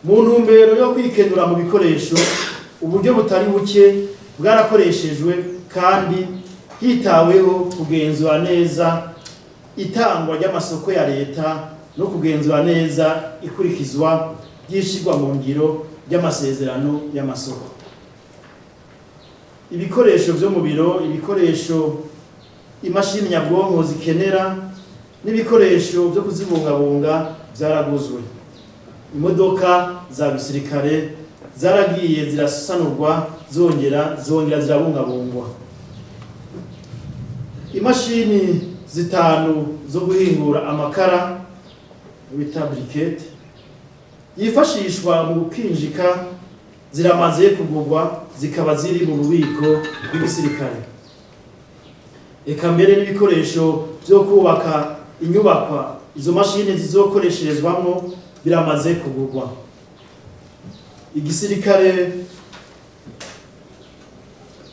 Mu ntumbero yo kwikenura mu bikoresho, uburyo butari buke bwarakoreshejwe kandi hitaweho kugenzura neza itangwa ry'amasoko ya leta no kugenzura neza ikurikizwa ry'ishirwa mu ngiro ry'amasezerano y'amasoko. Ibikoresho vyo mu biro, ibikoresho imashini nyabwonko zikenera n'ibikoresho vyo kuzibungabunga vyaraguzwe. Imodoka za gisirikare zaragiye zirasanurwa, zongera zirabungabungwa. Imashini zitanu zo guhingura amakara bita briquettes yifashishwa mu gukinjika ziramaze kugurwa, zikaba ziri mu bubiko bw'igisirikare. Eka mbere n'ibikoresho vyo kubaka inyubakwa izo mashini zizokoresherezwamwo biramaze kugurwa. Igisirikare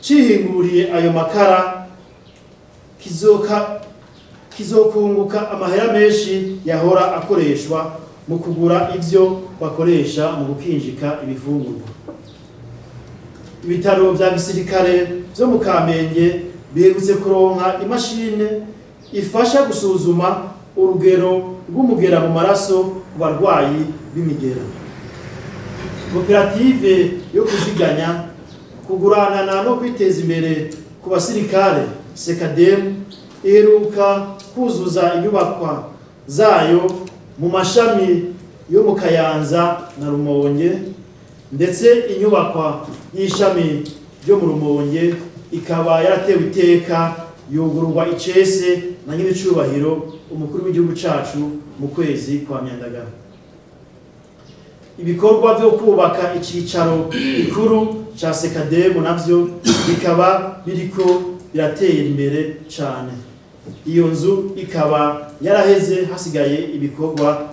cihinguriye ayo makara kizokunguka amahera menshi yahora akoreshwa mu kugura ivyo bakoresha mu gukinjika ibifungurwa. Ibitaro vya gisirikare vyo mu Kamenge biherutse kuronka imashini ifasha gusuzuma urugero rw'umugera mu maraso ku barwayi b'imigera. Koperative yo kuziganya, kuguranana no kwiteza imbere ku basirikare, Sekademu, iheruka kuzuza inyubakwa zayo mu mashami yo mu Kayanza na Rumonge, ndetse inyubakwa y'ishami ryo mu Rumonge ikaba yaratewe iteka yugururwa icese na nyir'icubahiro umukuru w'igihugu cacu mu kwezi kwa Myandagaro. Ibikorwa vyo kubaka icicaro gikuru ca Sekademu navyo bikaba biriko biratera imbere cane. Iyo nzu ikaba yaraheze, hasigaye ibikorwa.